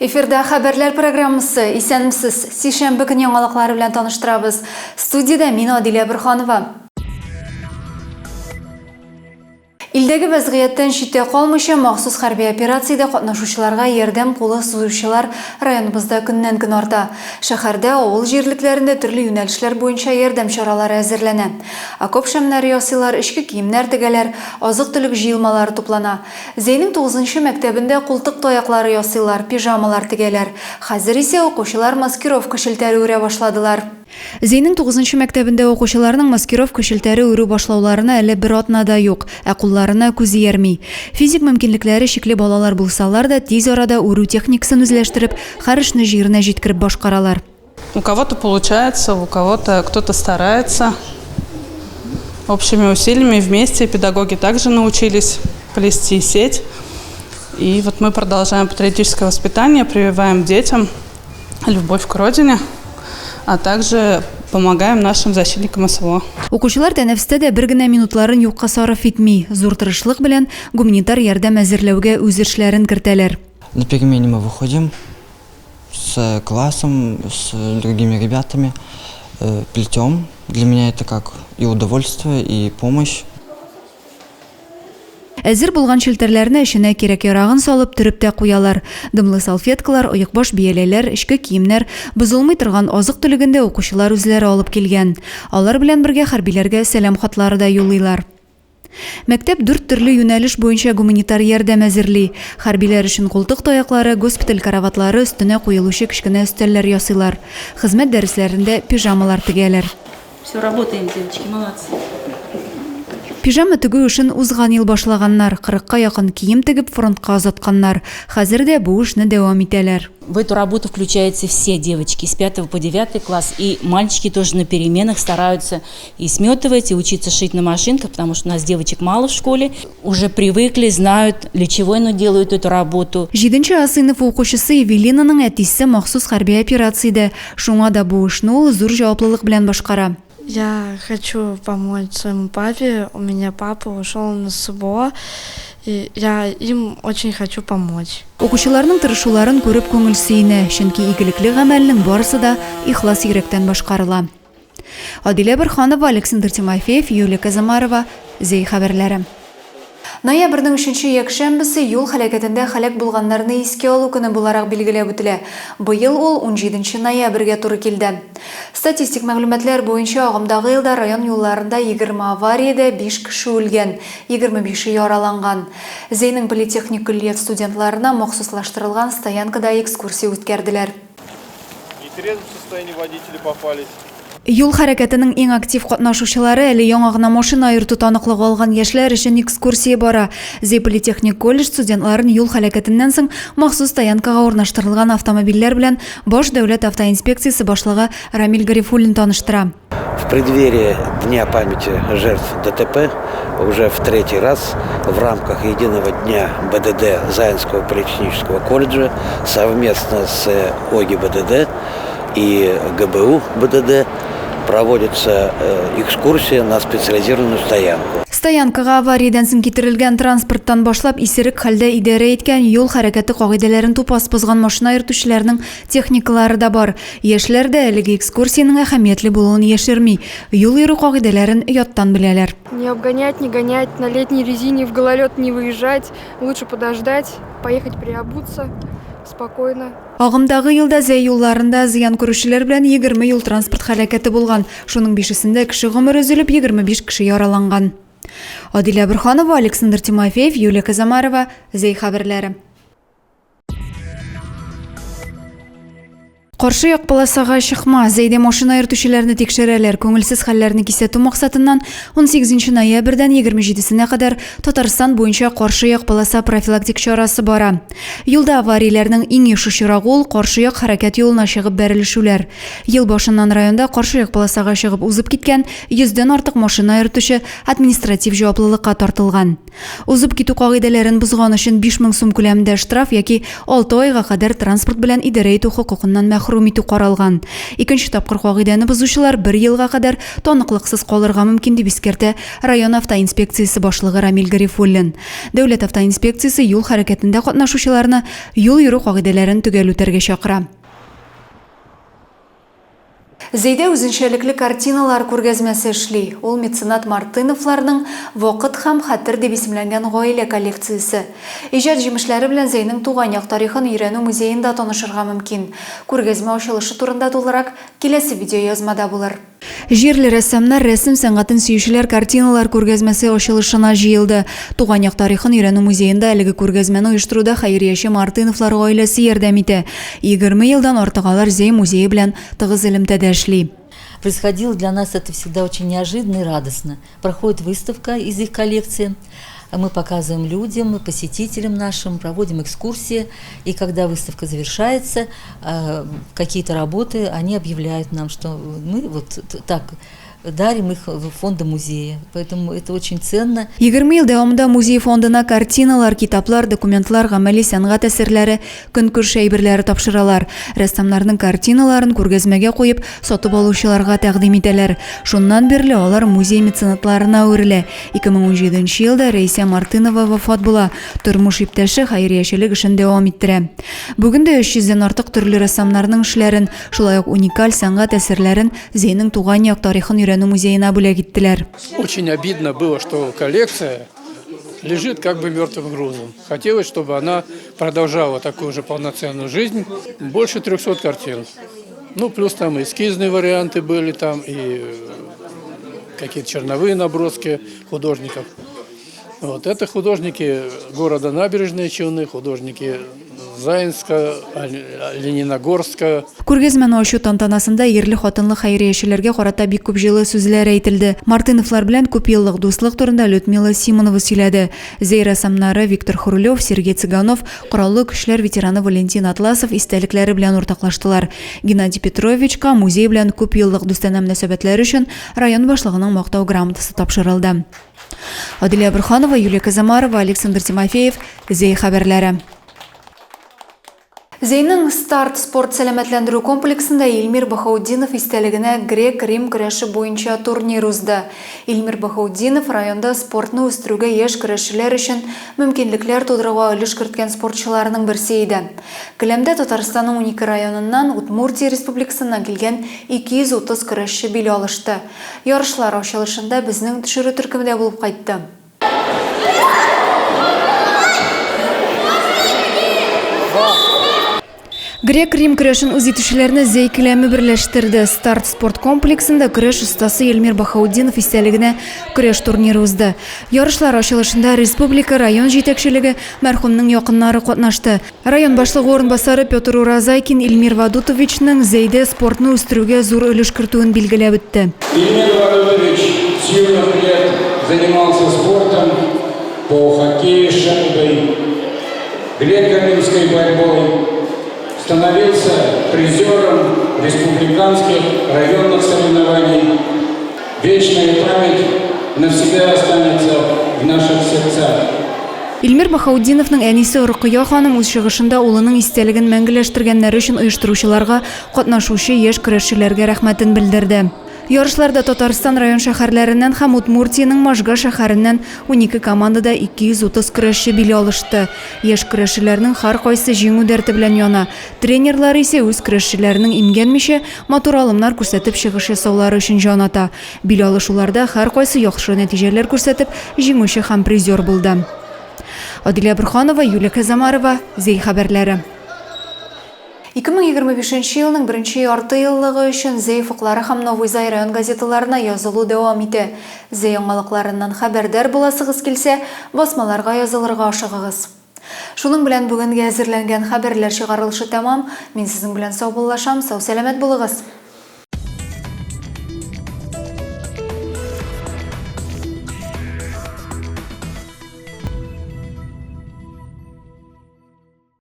Эфирда хәбәрләр программасы. Исәнмесез. Сишәмбе көн яңалыклары белән таныштырабыз. Студиядә мин Адилә Борһанова. Илдәге вәзгыятьтән читтә калмыйча, махсус хәрби операциядә катнашучыларга ярдәм кулы сузучылар районыбызда көннән-көн арта. Шәһәрдә, авыл җирлекләрендә төрле юнәлешләр буенча ярдәм чаралары әзерләнә. Окоп шәмнәре ясыйлар, эчке киемнәр тегәләр, азык-төлек җыелмалары туплана. Зәйнең тугызынчы мәктәбендә култык таяклары ясыйлар, пижамалар тегәләр. Хәзер исә укучылар маскировка челтәре үрә башладылар. Зәйнең тугызынчы мәктәбендә укучыларның маскировка челтәре үрү башлауларына әле бер атна да юк, ә кулларына күз иярми. Физик мөмкинлекләре чикле балалар булсалар да, тиз арада үрү техникасын үзләштереп, һәр эшне җиренә җиткереп башкаралар. У кого-то получается, у кого-то кто-то старается. Общими усилиями вместе педагоги также научились плести сеть. И вот мы продолжаем патриотическое воспитание, прививаем детям любовь к родине, а также помогаем нашим защитникам СВО. Укучылар тәнәфестә дә бер генә минутларын юкка сарыф итми, зур тырышлык белән гуманитар ярдәм әзерләүгә үз эшләрен кертәләр. На перемене мы выходим с классом, с другими ребятами, плетем. Для меня это как и удовольствие, и помощь. Әзер булган челтәрләрне эченә кирәк-ярагын салып, төреп тә куялар. Дымлы салфеткалар, оекбаш-бияләйләр, эчке киемнәр, бозылмый торган азык-төлеген дә укучылар үзләре алып килгән. Алар белән бергә хәрбиләргә сәлам хатлары да юллыйлар. Мәктәп дүрт төрле юнәлеш буенча гуманитар ярдәм әзерли. Хәрбиләр өчен култык таяклары, госпиталь караватлары өстенә куелучы кечкенә өстәлләр ясыйлар. Хезмәт дәресләрендә пижамалар тегәләр. Все, работаем, девочки, молодцы. Пижама тегү эшен узган ел башлаганнар. Кырыкка якын кием тегеп, фронтка озатканнар. Хәзер дә бу эшне дәвам итәләр. В эту работу включаются все девочки с 5 по 9 класс. И мальчики тоже на переменах стараются и сметывать, и учиться шить на машинках, потому что у нас девочек мало в школе. Уже привыкли, знают, для чего они делают эту работу. Җиденче А сыйныф укучысы Эвелинаның әтисе махсус хәрби операциядә. Шуңа да бу эшне ул зур җаваплылык белән башкара. Я хочу помочь своему папе. У меня папа ушел на СВО, и я им очень хочу помочь. Укучыларның тырышуларын күреп күңел сөенә, чөнки игелекле гамәлнең барысы да ихлас йөрәктән башкарыла. Адилә Борһанова, Александр Тимофеев, Юлия Казамарова, Зәй хәбәрләре. Ноябрьнең өченче якшәмбесе юл һәлакәтендә һәлак булганнарны искә алу көне буларак билгеләп үтелә. Быел ул унҗиденче ноябрьгә туры килде. Статистик мәгълүматлар буенча, агымдагы елда район юлларында 20 авариядә биш кеше үлгән, 25-е яраланган. Зәйнең политехник көллият студентларына махсуслаштырылган стоянкада экскурсия үткәрделәр. В нетрезвом состоянии водители попались. Юл хәрәкәтенең иң актив катнашучылары әле яңа гына машина йөртү таныклыгы алган яшьләр өчен экскурсия бара. Зәй политехник колледж студентларын юл һәлакәтеннән соң махсус стоянкага урнаштырылган автомобильләр белән Баш дәүләт автоинспекциясе башлыгы Рамил Гарифуллин таныштыра. В преддверии Дня памяти жертв ДТП уже в третий раз в рамках единого дня БДД Заинского политехнического колледжа совместно с ОГИБДД и ГБУ БДД проводится э, экскурсия на специализированную стоянку. Стоянкага авариядән соң китерелгән транспорттан башлап исерек хәлдә идарә иткән юл хәрәкәте кагыйдәләрен тупас бозган машина йөртүчеләрнең техникалары да бар. Яшьләр дә әлеге экскурсиянең әһәмиятле булуын яшерми, юл йөрү кагыйдәләрен яттан беләләр. Не обгонять, не гонять, на летней резине в гололед не выезжать, лучше подождать, поехать переобуться спокойно. Агымдагы елда Зәй юлларында зыян күрүчеләр белән 20 юл-транспорт һәлакәте булган. Шуның бишесендә кеше гомере өзелеп, 25 кеше яраланган. Адилә Борһанова, Александр Тимофеев, Юлия Казамарова, Зәй хәбәрләре. Каршы як полосага чыкма, Зәйдә машина йөртүчеләрне тикшерәләр. Күңелсез хәлләрне кисәтү максатыннан 18 ноябрьдән 27-сенә кадәр Татарстан буенча каршы як полоса профилактик чарасы бара. Юлда аварияләрнең иң еш очрагы ул, каршы як хәрәкәт юлына чыгып бәрелешүләр. Ел башыннан районда каршы як полосага чыгып узып киткән йөздән артык машина йөртүче административ җаваплылыкка тартылган. Узып китү кагыйдәләрен бозган өчен 5000 сум күләмендә штраф яки алты айга кадәр транспорт белән идарә итү хокукыннан мәхрүм итү каралган. Икенче тапкыр кагыйдәне бозучылар бер елга кадәр таныклыксыз калырга мөмкин, дип искәртә район автоинспекциясе башлыгы Рамил Гарифуллин. Дәүләт автоинспекциясе юл хәрәкәтендә катнашучыларны юл йөрү кагыйдәләрен төгәл үтәргә чакыра. Зәйдә үзенчәлекле картиналар күргәзмәсе эшли. Ул меценат Мартыновларның Вакыт һәм хәтер дип исемләнгән гаилә коллекциясе. Иҗат җимешләре белән Зәйнең туган як тарихын өйрәнү музеенда танышырга мөмкин. Күргәзмә ачылышы турында тулырак киләсе видеоязмада булыр. Җирле рәссамнар рәсем сәнгатен сөючеләр картиналар күргәзмәсе ачылышына җыелды. Туган як тарихын өйрәнү музеенда әлеге күргәзмәне оештыруда хәйрияче Мартыновлар гаиләсе ярдәм итә. 20 елдан артык алар Зәй музее белән тыгыз элемтәдә эшли. Происходило для нас это всегда очень неожиданно и радостно. Проходит выставка из их коллекции, мы показываем людям, посетителям нашим, проводим экскурсии. И когда выставка завершается, э, какие-то работы они объявляют нам, что мы вот так дарим их в фонды музея. Поэтому это очень ценно. 20 ел дәвамында музей фондына картиналар, китаплар, документлар, гамәли сәнгать әсәрләре, көнкүреш әйберләре тапшыралар. Рәссамнарның картиналарын күргәзмәгә куеп, сатып алучыларга тәкъдим итәләр. Шуннан бирле алар музей меценатларына әверелә. 2017 нче елда Рәйсә Мартынова вафат була, тормыш иптәше хәйриячелек эшен дәвам иттерә. Бүген дә 300 дән артык төрле рәссамнарның эшләрен, шулай ук уникаль сәнгать әсәрләрен Зәйнең туган як тарихын өйрәнү музеена бүләк иттеләр. Очень обидно было, что коллекция лежит как бы мертвым грузом. Хотелось, чтобы она продолжала такую же полноценную жизнь. Больше 300 картин. Ну, плюс там эскизные варианты были, там и э, какие-то черновые наброски художников. Вот. Это художники города Набережные Челны, художники Заинска, Лениногорска. Күргәзмәне ачу тантанасында ирле-хатынлы хәйриячеләргә карата бик күп җылы сүзләр әйтелде. Мартыновлар белән күпьеллык дуслык турында Людмила Симонова сөйләде. Зәй рәссамнары Виктор Хрулев, Сергей Цыганов, Кораллы Көчләр ветераны Валентин Атласов истәлекләре белән уртаклаштылар. Геннадий Петровичка музей белән күпьеллык дустанә мөнәсәбәтләре өчен район башлыгының Мактау грамотасы тапшырылды. Адилә Борһанова, Юлия Казамарова, Александр Тимофеев, Зәй хәбәрләре. Зәйнең Старт спорт сәламәтләндерү комплексында Илмир Баһаутдинов истәлегенә грек-рим көрәше буенча турнир узды. Илмир Баһаутдинов районда спортны үстерүгә яшь көрәшчеләр өчен мөмкинлекләр тудыруга өлеш керткән спортчыларның берсе иде. Келәмдә Татарстанның унике районыннан, Удмуртия Республикасыннан килгән 230 көрәшче бил алышты. Ярышлар ачылышында безнең төшерү төркеме дә булып кайтты. Грек-рим көрәшен үз итүчеләрне Зәй келәме берләштерде. Старт спорт комплексында көрәш остасы Эльмир Баһаутдинов истәлегенә көрәш турниры узды. Ярышлар ачылышында республика, район җитәкчелеге, мәрхүмнең якыннары катнашты. Район башлыгы урынбасары Петр Уразайкин Илмир Вадутовичның Зәйдә спортны үстерүгә зур өлеш кертүен билгеләп үтте. Илмир Вадутович с юных лет занимался спортом по хоккею с шайбой, греко-римской борьбой, становился призером республиканских, районных соревнований. Вечная память навсегда останется в наших сердцах. Илмир Баһаутдиновның әнисе Рокыя ханым үз чыгышында улының истәлеген мәңгеләштергәннәре өчен оештыручыларга, катнашучы яшь көрәшчеләргә рәхмәтен белдерде. Ярышларда Татарстан район-шәһәрләреннән һәм Удмуртиянең Можга шәһәреннән унике командада 230 көрәшче бил алышты. Яшь көрәшчеләрнең һәркайсы җиңү дәрте белән яна. Тренерлары исә үз көрәшчеләренең имгәнмичә, матур алымнар күрсәтеп чыгыш ясаулары өчен җан ата. Бил алышуларда һәркайсы яхшы нәтиҗәләр күрсәтеп, җиңүче һәм призер булды. Адилә Борһанова, Юлия Казамарова, Зәй хәбәрләре. 2025 нче елның беренче ярты еллыгы өчен Зәй офыклары һәм Новый Зай район газеталарына язылу дәвам итә. Зәй яңалыкларыннан хәбәрдар буласыгыз килсә, басмаларга язылырга ашыгыгыз. Шуның белән бүгенгә әзерләнгән хәбәрләр чыгарылышы тәмам. Мин сезнең белән саубуллашам, сау-сәламәт булыгыз!